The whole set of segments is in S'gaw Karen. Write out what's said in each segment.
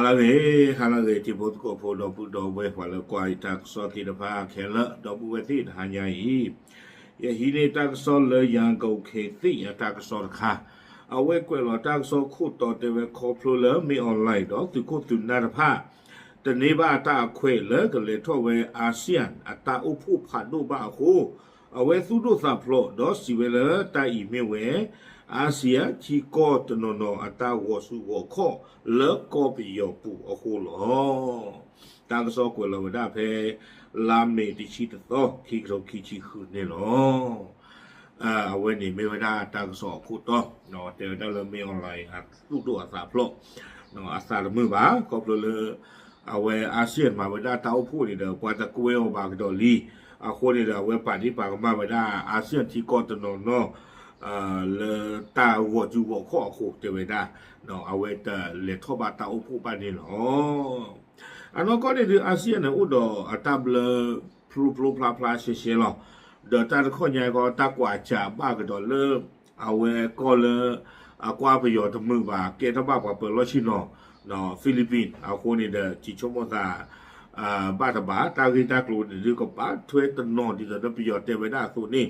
ဟါလၢအဂ့ၤ, ဟါလၢအဂ့ၤ ထံဖိကီၢ်ဖိ ဒီပုၢ်ဒီဝဲၢ် ပှၤလၢကွၢ်ယတၢ်ကစီၣ်သ့ၣ်တဖၣ်ခဲလၢာ် ဒီပုၢ်ဝဲၢ်သ့ၣ်တဟါညါအံၤ, ယဟံးန့ၢ်တၢ်ကစီၣ်လၢ ရန်ကုန်ခေတ်သစ် အတၢ်ကစီၣ်တခါ, အဝဲကွဲးလီၤတၢ်ကစီၣ်ခိၣ်တီတဲဝဲခီဖျိလၢ မင်းအောင်လှိုင် ဒီးသုးခိၣ်သုးနၢ်တဖၣ် တန့ၢ်ဘၣ်အတၢ်အခွဲးလၢကလဲၤထီၣ်ဝဲ ASEAN အတၢ်အိၣ်ဖှိၣ်ဖးဒိၣ်ဘၣ်အဃိ, အဝဲသူၣ်ဒိၣ်သးဖျိးဒီးစံးဝဲလၢတၢ်အံၤမ့ၢ်ဝဲ ASEAN ထံကီၢ်တနီၤနီၤအတၢ်ဂီၤဆူဂီၤခီၣ်လၢကီၢ်ပယီၤပူၤအဃိလီၤ. တၢ်ကစီၣ်ကွဲးလီၤဝဲဒၣ်ဖဲ လါမ့ၤတဆံတသီ ခံကထိခံဆံဃုန့ၣ်လီၤ. အဝဲန့ၣ်မ့ၢ်ဝဲဒၣ်တၢ်ကစီၣ်အခိၣ်တီ, တဲဝဲဒၣ်လၢ မင်းအောင်လှိုင် အသူၣ်ဒိၣ်အသးဖျိး, အသးတမုာ်ဘၣ် ခီဖျိလၢ အဝဲ ASEAN မၤဝဲဒၣ်တၢ်အိၣ်ဖှိၣ်န့ၣ်ဒီး ပှၤတကွဲအီၤဘၣ်ကဒီးလံ, အဃိန့ၣ်ဒီး အဝဲပာ်ဒ့ၣ်ပာ်ကမၣ်ဝဲဒၣ် ASEAN ထံကီၢ်တနီၤနီၤ လၢတၢ်ဂီၤစုဂီၤခီၣ်အဃိတဲဝဲဒၣ်, အဝဲတလဲၤထီၣ်ဘၣ်တၢ်အိၣ်ဖှိၣ်ဘၣ်န့ၣ်လီၤ. အနီၢ်ကီၢ်န့ၣ်ဒုး ASEAN န့ၣ်အိၣ်ဒီးအတၢ်ဘျၢဖျိဖျိဖျါဖျါရှဲရှဲလီၤ. ဒီးတၢ်တခီညါကီး တၢ်ကွၢ်စးဘၣ်ကဒီးလၢ အဝဲကီၢ်လၢ အကွၢ်ပယီၤတမုာ်ဘၣ် ကဲထီၣ်ဘၣ်ပှၤပၢၤလီၢ်ဆ့ၣ်နီၤ Philippines အဃိန့ၣ်ဒီး ထံဆိကမိၣ်သး ဘၣ်တဘၣ် တၢ်ဂ့ၢ်တၢ်ကျိၤန့ၣ်ဒုး ကဘၣ်ထွဲတနီၤဒ်သိးဒီးပယီၤတဲဝဲဒၣ်အသိးန့ၣ်,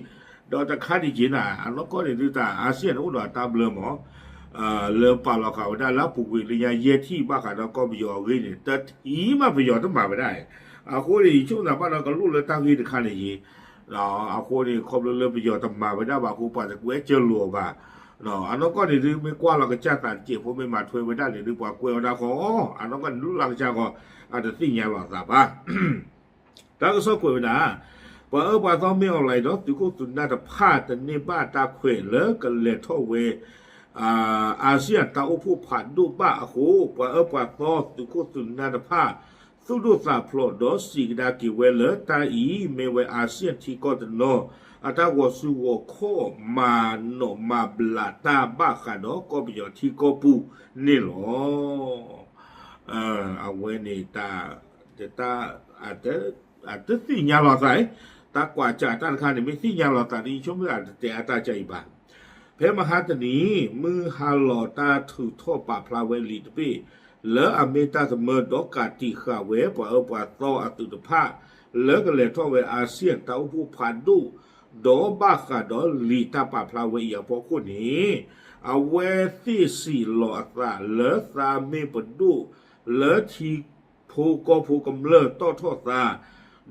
ဒီးတခါဒံးက့ၤနၤ အနီၢ်ကီၢ်န့ၣ်ဒုးတၢ် ASEAN န့ၣ်အိၣ်ဒီးအတၢ်ဘျၢမး လၢပာ်လီၤဃာ်ဝဲဒၣ်လၢအပူၤကွံာ်လၢညါယဲၢ်ထံၣ်ဘၣ်ဃးဒီးကီၢ်ပယီၤအဂ့ၢ်န့ၣ် တထံၣ်မးပယီၤတမၤဝဲဒၣ်. အဃိန့ၣ် ယဆိကမိၣ်သးဘၣ်ဒီးကလိၣ်လၢတၢ်ဂ့ၢ်တခါန့ၣ်ယ့ၢ်, အဃိန့ၣ် ခီဖျိလၢပယီၤတမၤဝဲဒၣ်ဘၣ်အဃိ ပှၤတကွဲစၢၤလိာ်အီၤဘၣ်. အနီၢ်ကီၢ်န့ၣ်ဒုး မ့ၢ်ကွၢ်လီၤကစၢ်သးတစဲးဖိ မ့ၢ်မၤထွဲဝဲဒၣ်န့ၣ်ဒုး ပှၤကွဲဝဲဒၣ်ဃီ, အနီၢ်ကီၢ်န့ၣ်လိၣ်လီၤကစၢ်ဃီ အတသ့ၣ်ညါလီၤအသးဘၣ်. တၢ်ကစီၣ်ကွဲးဝဲဒၣ်, ပှၤအၢပှၤသီ မင်းအောင်လှိုင် ဒီးသုးခိၣ်သုးနၢ်တဖၣ် တန့ၢ်ဘၣ်တၢ်ခွဲးလၢကလဲၤထီၣ်ဝဲ ASEAN တၢ်အိၣ်ဖှိၣ်ဖးဒိၣ်ဘၣ်အဃိ, ပှၤအၢပှၤသီသုးခိၣ်သုးနၢ်တဖၣ် သူၣ်ဒိၣ်သးဖျိးဒီးစံးကဒါက့ၤဝဲလၢတၢ်အံၤ မ့ၢ်ဝဲ ASEAN ထံကီၢ်တနီၤ အတၢ်ဂီၤစုဂီၤခီၣ် မၤနီၣ်မၤဘျးတၢ်ဘၣ်ဃးဒီးကီၢ်ပယီၤထံကီၢ်ပူၤန့ၣ်လီၤ. အဝဲန့ၣ်တၢ် တၢ် အတသ့ၣ်ညါလီၤသး, တၢ်ကွၢ်စးတၢ်တခါန့ၣ် မ့ၢ်သ့ၣ်ညါလီၤသးဒ် ယဆိကမိၣ်အတတဲအါတၢ်ကါအံၤဘၣ်. ဖဲမဟါတနံၤ မုၢ်ဟါလီၤတၢ်ထုးထီၣ်ပာ်ဖျါဝဲလံာ်တဘ့ၣ် လၢအမ့ၢ်တၢ်သမၢဒီးကးတံာ်ဃာ်ဝဲပှၤအၢပှၤသီအသုးတဖၣ် လၢကလဲၤထီၣ်ဝဲ ASEAN တၢ်အိၣ်ဖှိၣ်ဖးဒိၣ် ဒီးဘၣ်ဃးဒီးလံာ်တၢ်ပာ်ဖျါဝဲအံၤအဖီခိၣ်န့ၣ်, အဝဲသ့ၣ်စံးလီၤအသးလၢသးမ့ၢ်ပဒိၣ်လၢထံ ဖိကီၢ်ဖိကမျၢၢ်တီၣ်ထီၣ်သး,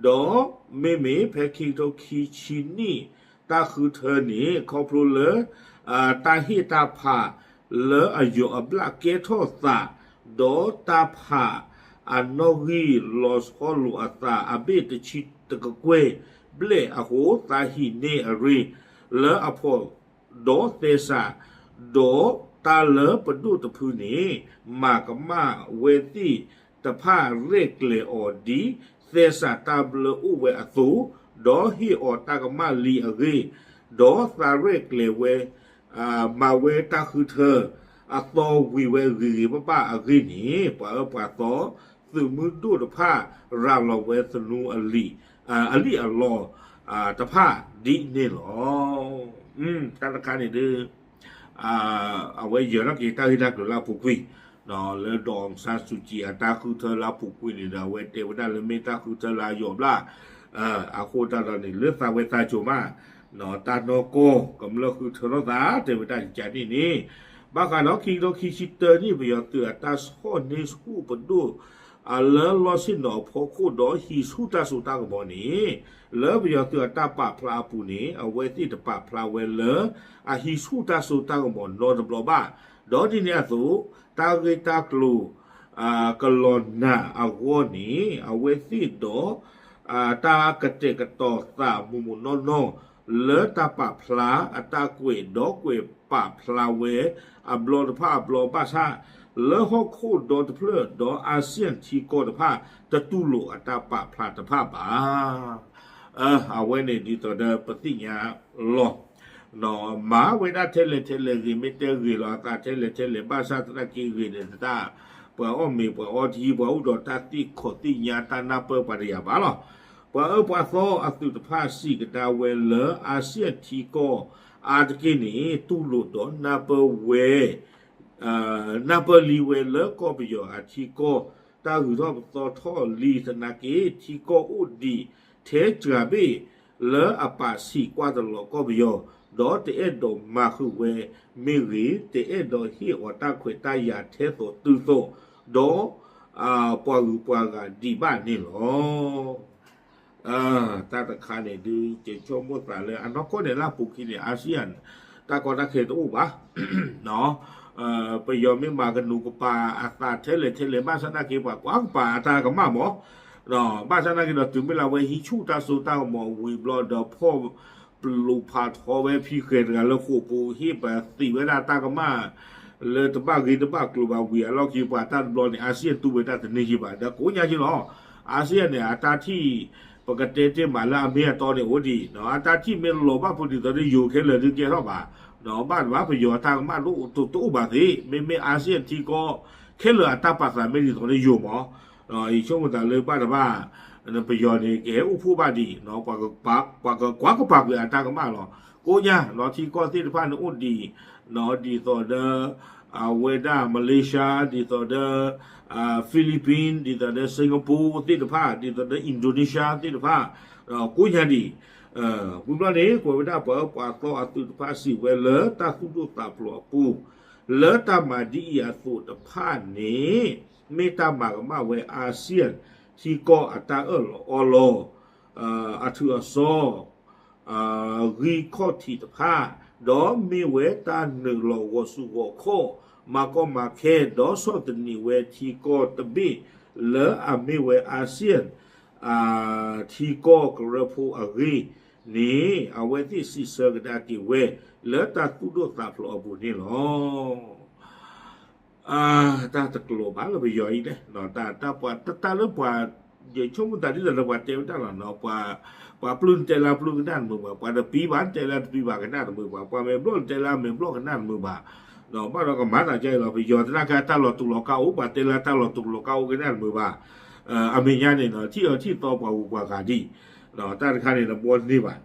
ဒီးမ့မ့ၢ်ဖဲခံကထိခံဆံနံၣ် တၢ်ဃုထၢန့ၣ် ခီဖျိလၢ တၢ်ဟ့ၣ်တၢ်ဖးလၢအယီၤအဘျၣ်ကဲထီၣ်သး, ဒီးတၢ်ဖးအနီၣ်ဂံၢ်လီၤဆီလိာ်အသးအဘ့ၣ်တဆံတကကွဲၢ်ဘျဲၣ်အဃိ သးဟံးန့ၢ်အရ့ လၢအဖီၣ်ဒီးသဲစး, ဒီးတၢ်လၢပဒိၣ်တဖုန့ၣ် မၤကမၣ်ဝဲသ့ၣ်တဖၣ်ရဲၣ်ကျဲၤအီၤဒ်သဲစးတၢ်ဘျၢအိၣ်ဝဲအသိး, ဒီးဟ့ၣ်အီၤတၢ်ကမၣ်လံအဂ့ၢ်, ဒီးသးရဲၣ်ကျဲၤဝဲ မၤဝဲတၢ်ဃုထၢ အသီဝံၤဝဲဂ့ၤဂ့ၤဘၣ်ဘၣ်အဂ့ၢ်န့ၣ် ပှၤအၢပှၤသီ သုးမုၢ်ဒိၣ်တဖၣ် ရၤလီၤဝဲသနူအလံာ်အလီၢ်တဖၣ်ဒ်န့ၣ်လီၤ. တၢ်တခါန့ၣ်ဒုး အဝဲယၢၤထီၣ်က့ၤတၢ်ဂ့ၢ်တၢ်ကျိၤလၢအပူၤကွံာ်, လၢ ဒေါ်အောင်ဆန်းစုကြည် အတၢ်ဃုထၢလၢအပူၤကွံာ်န့ၣ်ဒီး အဝဲတဲဝဲဒၣ်လၢမ့ၢ်တၢ်ဃုထၢလၢအယီၤဘျၣ် အဃိတၢ်ဒီးန့ၣ် လၢသးဝဲသးစိၤမး တၢ်နီၢ်ကီၢ်ကမျၢၢ်ဃုထၢထီၣ်သး တဲဝဲဒၣ်ကကန့ၣ်န့ၣ်, ဘၣ်ဃးဒီးခံကထိခံဆံတၢနံၣ် ပယီၤသုးအတၢ်ဆီၣ်န့ၢ်ဆူၣ်ပဒိၣ် အလၢလီၢ်ဆ့ၣ်နီၤအဖီခိၣ်ဒီးဟံးဆူၣ်တၢ်စိတၢ်ကမီၤန့ၣ်, လၢပယီၤသုးအတၢ်ပာ်ဖျါအပူၤန့ၣ် အဝဲသ့ၣ်တပာ်ဖျါဝဲလၢ အဟံးဆူၣ်တၢ်စိတၢ်ကမီၤနီတဘျီဘၣ်. ဒီးဒ်န့ၣ်အသိး တၢ်ဂ့ၢ်တၢ်ကျိၤ ကလီၤနၤအဂီၢ်န့ၣ် အဝဲသ့ၣ်ဒီး တၢ်ကတဲာ်ကတီၤသးမုၢ်မုၢ်နီၢ်နီၢ် လၢတၢ်ပာ်ဖျါအတၢ်ကွဲးဒီးကွဲးပာ်ဖျါဝဲအဘျီတဖၣ်အဘျီဘၣ်ဆၣ် လၢဟီၣ်ခိၣ်ဒီတဖျၢၣ်ဒီး ASEAN ထံကီၢ်တဖၣ် တတူၢ်လိာ်အတၢ်ပာ်ဖျါတဖၣ်ဘၣ်. အဝဲန့ၣ်ဒ်သိးဒီးပသ့ၣ်ညါလီၤ မၤဝဲဒၣ်ထဲလဲၣ်ထဲလဲၣ်ဂ့ၤ မ့ၢ်တဲဂ့ၤလီၤအသးထဲလဲၣ်ထဲလဲၣ် ဘၣ်ဆၣ်သနာ်က့ဂ့ၤန့ၣ်တတၢ် ပှၤအီၣ်မ့ၤ ပှၤအီထံ ပှၤအိၣ်ဒီးတၢ်သ့ၣ်ခီၣ်သ့ၣ်ညါတၢ်နၢ်ပၢၢ်ပှၤတယၤဘၣ်လီၤ. ပှၤအၢပှၤသီအသုးတဖၣ်စံးကဒါဝဲလၢ ASEAN ထံကီၢ်အါတက့ၢ်န့ၣ် တူၢ်လိာ်ဒီးနၢ်ပၢၢ်ဝဲ နၢ်ပၢၢ်လံဝဲလၢကီၢ်ပယီၤအထံကီၢ် တၢ်ဂုၤထီၣ်ပသီထီၣ်လံသနာ်က့ ထံကီၢ်အိၣ်ဒံးထဲစှၤဘ့ၣ် လၢအပာ်ဆံးကွၢ်တလီၤကီၢ်ပယီၤ, ဒီးတအဲၣ်ဒိးမၤဃုာ်ဝဲမ့ၢ်ဂ့ၤ, တအဲၣ်ဒိးဟ့ၣ်အီၤတၢ်ခွဲးတၢ်ယာ်ထဲသိးတုၤသိး, ဒီး ပှၤဂုၤပှၤဂၤဒံးဘၣ်န့ၣ်လီၤ. တၢ်တခါန့ၣ်ဒုး ယဆိကမိၣ်သးလၢအနီၢ်ကီၢ်န့ၣ်လၢအပူၤခံန့ၣ် အါစံၣ်ယၣ် တၢ်ကီတၢ်ခဲတအိၣ်ဘၣ်. ပယီၤမ့ၢ်မၤကနူးကပၤအသးထဲလဲၣ်ထဲလဲၣ် ဘၣ်ဆၣ်သနာ်က့ ပှၤကွၢ်ကပၤအတၢ်ကမၣ်မး, ဘၣ်ဆၣ်သနာ်က့ဒီး တုၤမ့ၢ်လၢအဝဲဟံးဆူၣ်တၢ်စိတၢ်ကမီၤဝံၤဘျီဒီး ဖီၣ်ပျိးဖးထီဝဲဖံဃဲၤတဂၤလၢဃိာ်ပူၤ ဟ့ၣ်ပသံးဝဲဒၣ်တၢ်ကမၣ် လၢတဘၣ်ဂ့ၤတဘၣ်ကျိၤဘၣ်ဝံၤအလီၢ်ခံ ပှၤတၢ်တဘျီန့ၣ် အါစံၣ်ယၣ်တူၢ်ဝဲဒၣ်တန့ၢ်ယံၤဘၣ် ဒီးကိးညါက့လီၤ. အါစံၣ်ယၣ်န့ၣ် အတၢ်ထံၣ် ပကတဲတ့ၢ်မးလၢအမ့ၢ်အတီန့ၣ်အိၣ်ဒံး, အတၢ်ထံၣ်မ့ၢ်လီၤဘၣ်ဖိဒ်သိးဒီးယိၤခဲလၢာ်ဒုးကဲထီၣ်ဘၣ်, ဘၣ်တဘၣ်ပယီၤအတၢ်ကမၣ်ဒိၣ်တအိၣ်ဘၣ်သ့, မ့မ့ၢ်အါစံၣ်ယၣ်ထံကီၢ်ခဲလၢာ်အတၢ်ပာ်သးမ့ၢ်ဒ်သိးဒီးယိၤမး, ယဆိကမိၣ်သးလၢဘၣ်တဘၣ် ပယီၤန့ၣ် ကဟဲအိၣ်ဖှိၣ်ဘၣ်ဒံး, ပှၤကွၢ်ကပၤကွံာ်အတၢ်ကမၣ်လီၤ. ကိးညါ ထံကီၢ်သ့ၣ်တဖၣ်န့ၣ်အိၣ်ဒံး ဒ်သိးဒီး အဝဲဒၣ် Malaysia ဒ်သိးဒီး Philippines ဒ်သိးဒီး Singapore သ့ၣ်တဖၣ် ဒ်သိးဒီး Indonesia သ့ၣ်တဖၣ် ကိးညါဒံး, ဝံၤဘျီန့ၣ် ကွဲးဝဲဒၣ်ပှၤအၢပှၤသီအသုးတဖၣ်စံးဝဲလၢတၢ်သူၣ်ဒိၣ်သးဖျိးအပူၤ, လၢတၢ်မၤဒ်အံၤအသိးတဖၣ်န့ၣ် မ့ၢ်တၢ်မၤကမၣ်ဝဲ ASEAN ထံကီၢ်အတၢ်အၢၣ်လီၤအီလီၤ အထုးအစီ ဂံၢ်ခီၣ်ထံးတဖၣ်, ဒီးမ့ၢ်ဝဲတၢ်နုာ်လီၤဂီၤဆူၣ်ဂီၤခီၣ် မၤကီမၤခဲ ဒီးဆီၣ်သနံးဝဲထံကီၢ်တဘ့ၣ် လၢအမ့ၢ်ဝဲ ASEAN ထံကီၢ်ကရၢဖိအဂ့ၢ်န့ၣ် အဝဲသ့ၣ်စံးဆၢကဒါက့ၤဝဲ လၢတၢ်သူၣ်ဒိၣ်သးဖျိးအပူၤန့ၣ်လီၤ. တၢ်တကျိၤဘၣ်လၢပယီၤအံၤလဲၣ်, တၢ်ပှၤ တၢ်လၢပှၤ ယဆိကမိၣ်တၢ်ဒ်သိးလၢပှၤတဲဝဲဒၣ်လီၤ, ပှၤပျုၢ်နတဲလၢပျုၢ်ကနၣ်တမုာ်ဘၣ်, ပှၤတပံဘၣ်နတဲလၢတပံဘၣ်ကနၣ်တမုာ်ဘၣ်, ပှၤမဲာ်ဘျီၣ်နတဲလၢအမဲာ်ဘျီၣ်ကနၣ်တမုာ်ဘၣ်, ဘၣ်ဒီးကမၤသးဒ်အံၤလီၤ, ပယီၤသနာ်က့တၢ်လီၤတူာ်လီၤကာ်အိၣ်, ပှၤတဲလၢတၢ်လီၤတူာ်လီၤကာ်အိၣ်ကနၣ်တမုာ်ဘၣ်, အမဲာ်ညါန့ၣ်ဒီး ထံၣ်အၢထံၣ်သီပှၤဂုၤပှၤဂၤဒံး, တၢ်တခါန့ၣ်ဒီးဘှီန့ၢ်ဘၣ်,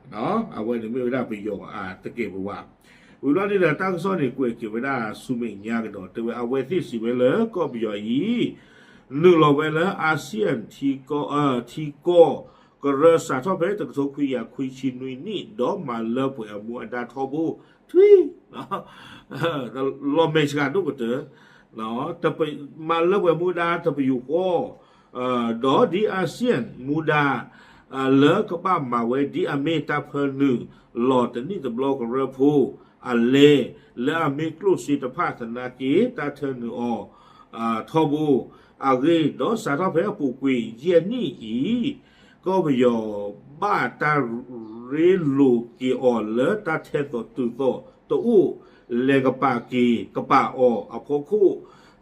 အဝဲန့ၣ်မ့ၢ်ဝဲဒၣ်ပယီၤအတကဲာ်ပဝး ဝံၤဘျီန့ၣ်ဒီး တၢ်ကစီၣ်န့ၣ် ကွဲးက့ၤဝဲဒၣ်ဆူမဲာ်ညါကဒီး တဲဝဲအဝဲသ့ၣ်စံးဝဲလၢကီၢ်ပယီၤအံၤ နုာ်လီၤဝဲလၢ ASEAN ထံကီၢ် ထံကီၢ်ကရၢစးထီၣ်ဖဲတကထိခွံကယၤခွံဆံနွံနံၣ် ဒီးမၤလၢပှဲၤအမူအဒါထီဘိ ထွံၣ် လီၤမဲာ်ဆှးဒိၣ်ကတၢၢ် မၤလၢပှဲၤမူဒါတပယူာ်ဃီ ဒီးဒ် ASEAN မူဒါ လၢကဘၣ်မၤဝဲဒ်အမ့ၢ်တၢ်ဖၢနုာ်လီၤတနံၣ်တဘျီကရၢဖိ အလဲၤ လၢအမ့ၢ်ကျိၣ်စ့တဖၣ်သနာ်က့ တၢ်ထၢနုာ်အီၤ ထီဘိ အဂ့ၢ် ဒီးစးထီၣ်ဖဲအပူၤကွံာ်ယဲၢ်နံၣ်အံၤ ကီၢ်ပယီၤဘၣ်တၢ်ရ့လိာ်က့ၤအီၤလၢတၢ်ထဲသိးတုၤသိးတအိၣ် လဲၤကပာ်က့ၤကပာ်အီၤအဖီခိၣ်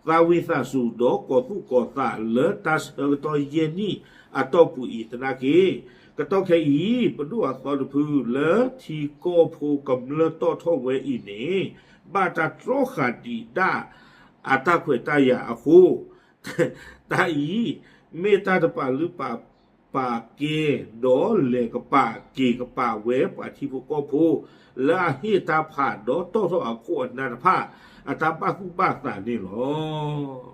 သးဝံၣ်သးစူၤ ဒီးကီၤသူၣ်ကီၤသးလၢတၢ်ဆၢကတီၢ်ယဲၢ်နံၣ်အတီၢ်ပူၤအံၤသနာ်က့ ကတီၢ်ခဲအံၤ ပဒိၣ်အသီတဖုလၢထံကီၢ်ဖိကမျၢၢ်တီၣ်ထီၣ်ဝဲအံၤန့ၣ် ဘၣ်တၢ်တြီဃာ်ဒံးဒၣ်အတၢ်ခွဲးတၢ်ယာ်အဃိ တၢ်အံၤ မ့ၢ်တၢ်တပာ်လုၢ်ပာ်ပာ်ကဲ ဒီးလဲၤကပာ်က့ၤကပာ်ဝဲပှၤထံဖိကီၢ်ဖိ လၢအဟ့ၣ်တၢ်ဖးဒီးတီၣ်ထီၣ်အခိၣ်အနၢ်တဖၣ် အတၢ်ဘၣ်သူၣ်ဘၣ်သးန့ၣ်လီၤ.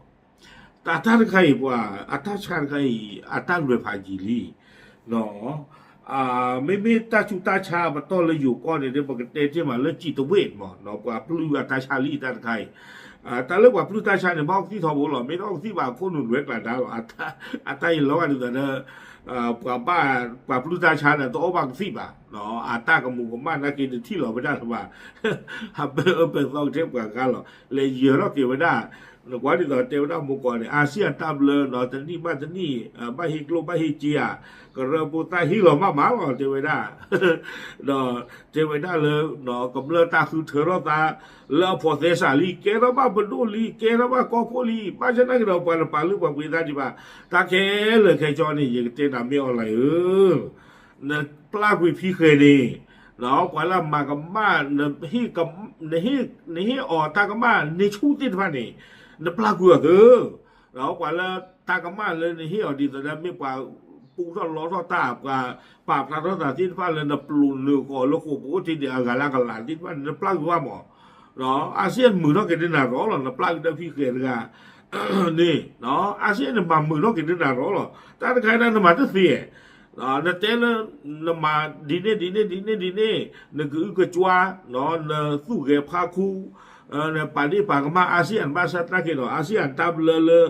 တၢ်တၢ်တခါအံၤပှၤ အတၢ်ဆါတခါအံၤ အတၢ်လွဲၤဖးယံာ်လံ မ့မ့ၢ်တၢ်ဆူးတၢ်ဆါပတီၢ်လၢယိၤကီၢ်န့ၣ် ပကတဲတ့ၢ်မးလၢစံးတဝ့ၣ်မး ပှၤပျုၢ်အတၢ်ဆါလံတၢ်တခါအံၤ တၢ်လၢပှၤပျုၢ်တၢ်ဆါန့ၣ် ဘၣ်အီၣ်ကသံၣ်ထီဘိလီၤ. မ့ၢ်တအီၣ်ကသံၣ်ဘၣ် အခိၣ်နူာ်လွဲကျါဒါလီၤ. အတၢ်အံၤလီၤဂာ်ဒ်သိးဒီး ပှၤဘၣ် ပှၤပျုၢ်တၢ်ဆါန့ၣ် တအီၣ်ဘၣ်ကသံၣ်ဘၣ် အတၢ်ကမူးကမၣ်နာ်က့တထံၣ်လီၤဝဲဒၣ်လၢၤဘၣ် အပၢအၢပဲာ်သီကထဲပှၤဂၤလီၤ. လဲၤယၢၤထီၣ်က့ၤဝဲဒၣ် နကွၢ်ဒ်သိးတဲဝဲဒၣ်မိၢ်ကီးန့ၣ် အါစံၣ်အတၢ်ဘျၢနီၤ တနံၣ်ဘၣ်တနံၣ် ဘၣ်ဟ့ၣ်ကျိၣ်ဘၣ်ဟ့ၣ်စ့ဧါ ကရၢဖိသၣ်ဟ့ၣ်လီၤမးမးလီၤ တဲဝဲဒၣ် ဒီးတဲဝဲဒၣ်လၢ ကမျၢၢ်တၢ်ဃုထၢထီၣ်သး လၢအဖိးသဲစးလံ ကဲထီၣ်ဘၣ်ပဒိၣ်လံ ကဲထီၣ်ဘၣ်ကီၢ်ခိၣ်လံ ဘၣ်ဆၣ်သနာ်က့ဒီး ပှၤတပာ်လုၢ်ပာ်ပှ့ၤသးဒံးဘၣ် တၢ်ခဲလၢာ်ခဲဆ့န့ၣ် ယကတဲနၤမ့ၢ်အီၤလၢ နပျၢ်ကွံာ်ဖံဃဲၤန့ၣ် ပှၤလၢအမၤကမၣ် နဟ့ၣ်အီၤတၢ်ကမၣ်န့ၢ်ဆူၣ်သ့ၣ်တဖၣ်န့ၣ် နပျၢ်ကွံာ်အီၤသ့ ဒီးပှၤလၢတၢ်ကမၣ်လၢနဟ့ၣ်အီၤဒ်သိးဒီးမ့ၢ်ပှၤပူထီၣ်လီထီၣ်တၢ် ပှၤပာ်ဖျါထီၣ်သးသ့ၣ်တဖၣ်လၢနပျိာ်နုာ်ဃီၤလၢဃိာ်ပအိၣ်တ့ၢ်ဒံးအဂၤလၢအကလးသ့ၣ်တဖၣ်န့ၣ် နပျၢ်ကွံာ်ဘၣ်မး ASEAN မုာ်ထီၣ်က့ၤဒ်နၤရီလီၤ, နပျၢ်ကတၢၢ်ဖံဃဲတဂၤန့ၣ် ASEAN န့ၣ်မၤမုာ်ထီၣ်က့ၤဒ်နၤရီလီၤ. တၢ်တခါဒၣ်နမၤတသ့, နတဲလၢ နမၤဒ်န့ၣ်ဒ်န့ၣ်ဒ်န့ၣ်ဒ်န့ၣ်, နကအုကကွါ, နသူၣ်ဂဲၤဖးခူ, နပာ်ဒ့ၣ်ပာ်ကမၣ် ASEAN ဘၣ်ဆၣ်သနာ်က့ဒီး ASEAN တၢ်ဘျၢလၢ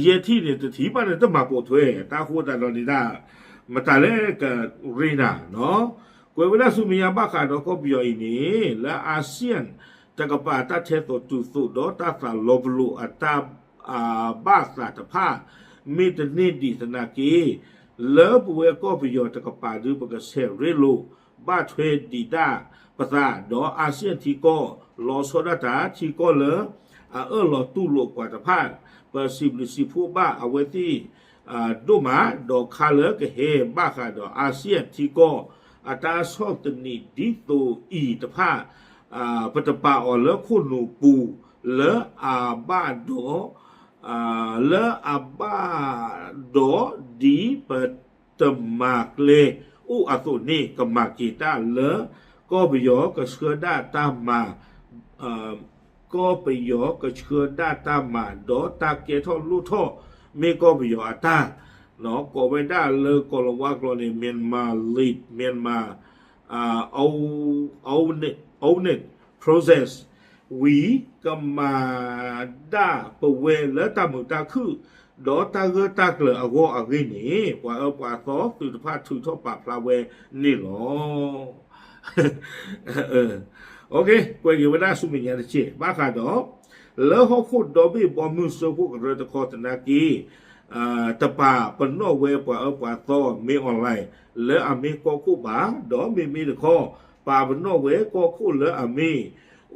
ယဲၢ်ထံၣ်န့ၣ် တထံၣ်ဘၣ်န့ၣ် တမၤပိာ်ထွဲ, တၢ်ဃိသတးဒီးန့ၣ်ဒၣ် မတၤလဲၣ်ကရ့နၤနီၤ. ကွဲးဝဲဒၣ်ဆူမဲာ်ညါဘၣ်ဃးဒီးကီၢ်ပယီၤအံၤန့ၣ် လၢ ASEAN တကပၤတၢ်ထဲသိးတုၤသိးဒီးတၢ်သးလီၤပလိာ်အတၢ် ဘၣ်သးတဖၣ် မ့ၢ်တန့ၢ်ဒံးသနာ်က့ လၢပဝဲကီၢ်ပယီၤတကပၤဒု ပကဆဲးရ့လိာ်ဘၣ်ထွဲဒံးဒၣ်ပသး ဒီး ASEAN ထံကီၢ် လီၤဆီဒၣ်တၢ်ထံကီၢ်လၢ အအၢၣ်လီၤတူၢ်လိာ်ပှၤတဖၣ် ပစံးဘျုးစံးဖှိၣ်ဘၣ်အဝဲသ့ၣ် ဒိၣ်မး ဒီးခါလၢကဟဲဘၣ်ဃးဒီး ASEAN ထံကီၢ် အတၢ်ဆီၣ်သနံးဒ်သိးအံၤတဖၣ် ပတပာ်အီၤလၢခိၣ်နူာ်ပူၤ လၢအဘၣ်ဒီး လၢအဘၣ်ဒီးဒ်ပ တမၤကျဲအိၣ်အသိးန့ၣ် ကမၤက့ၤတၢ်လၢ ကီၢ်ပယီၤကဆှၢဒၣ်တၢ်မၤ ကီၢ်ပယီၤကဆှၢဒၣ်တၢ်မၤ ဒီးတၢ်ကဲထီၣ်လိၣ်ထီၣ် မ့ၢ်ကီၢ်ပယီၤအတၢ် ကိးဝဲဒၣ်လၢကိၤလၤဝါကျိာ်န့ၣ် Myanmar Lead Myanmar Own It Process ဝံၤ ကမၤဒၣ်ပဝဲလၢတၢ်မုာ်တၢ်ခုၣ် ဒီးတၢ်ဂၢၢ်တၢ်ကျၢၤအဂီၢ်အဂ့ၢ်န့ၣ် ပှၤအၢပှၤသီသုးတဖၣ်ထုးထီၣ်ပာ်ဖျါဝဲန့ၣ်လီၤ. ကွဲးက့ၤဝဲဒၣ်ဆူမဲာ်ညါတက့ၢ် ဘၣ်ဃးဒီး လၢဟီၣ်ခိၣ်ဒီဘ့ၣ်ဘီမုၢ်စၢဖှိၣ်ကရၢတခီသနာ်က့ တပာ်ပနီၣ်ဝဲပှၤအၢပှၤသီမ့ၢ် online လၢအမ့ၢ်ကီၢ်ခိၣ်ဘၣ် ဒီးမ့မ့ၢ်တခီ ပာ်ပနီၣ်ဝဲကီၢ်ခိၣ်လၢအမ့ၢ်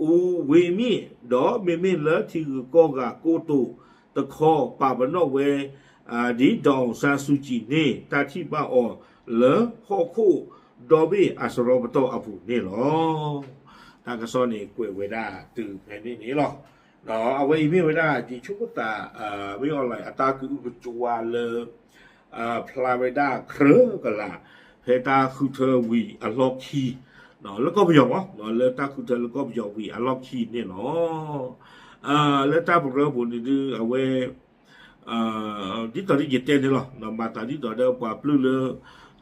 အူဝ့မ့ၣ် ဒီးမ့မ့ၢ်လၢထံဂုၤကီၢ်ဂၤကိတိာ်တခီ ပာ်ပနီၣ်ဝဲ ဒ် ဒေါ်အောင်ဆန်းစုကြည် န့ၣ် တၢ်ထံၣ်ဘၣ်အီၤလၢဟီၣ်ခိၣ်ဒီဘ့ၣ်အစရီပတီၢ်အပူၤန့ၣ်လီၤ. တၢ်ကစီၣ်န့ၣ်ကွဲးဝဲဒၣ်တုၤဖဲန့ၣ်န့ၣ်လီၤ. ဒီးအဝဲအံၤမ့ၢ်ဝဲဒၣ် ဒ်ဆိကမိၣ်သး မ့ၢ် online အတၢ်ကအုကကွါလၢ ဖျါဝဲဒၣ်ကြၢးကလာ် ဖဲတၢ်ဃုထၢဝံၤအလီၢ်ခံ လၢကီၢ်ပယီၤမး လၢတၢ်ဃုထၢလၢကီၢ်ပယီၤဝံၤအလီၢ်ခံန့ၣ်လီၤ. လၢတၢ်ပရၢပူၤန့ၣ်ဒု အဝဲ ဒ်သိးဒ်ယတဲန့ၣ်လီၤ. မၤသးဒ်သိးဒီးပှၤပျုၢ်လၢ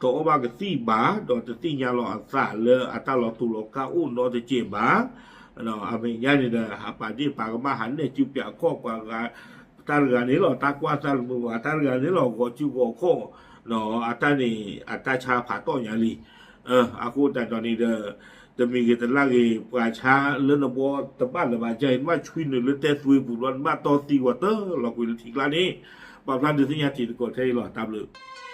တအီၣ်ဘၣ်ကသံၣ်ဘၣ် ဒီးတသ့ၣ်ညါလီၤအသးလၢအတၢ်လီၤတူာ်လီၤကာ်အိၣ်နီတစဲးဘၣ် အမဲာ်ညါန့ၣ်ဒီး ဟးပာ်ဒ့ၣ်ပာ်ကမၣ် ဟးနဲၣ်စုပၠးခီၣ်ပှၤဂၤ တၢ်တဂၤန့ၣ်လီၤ တၢ်ကွၢ်သးတမုာ်ဘၣ် တၢ်တဂၤန့ၣ်လီၤ ဂီၤစုဂီၤခီၣ် အတၢ်န့ၣ် အတၢ်ဆါဖးတီၢ်ညါလံ. အဃိသတးဒီးန့ၣ်ဒီး တမံၤဂ့ၤတလၢ်ဂ့ၤ ပှၤဆါလၢနဘီတဘၣ်လၢၤဘၣ် ကဲအံၤ နဘၣ်ဆွံနုာ်လၢတဲသွ့ပူၤလီၤ နဘၣ်တီသံကွၢ်တၢၢ်လီၤကွံာ်လၢထံကျါန့ၣ် ပာ်ဖျါဒုးသ့ၣ်ညါတံၤသကိးထဲအံၤလီၤ တၢ်ဘျုး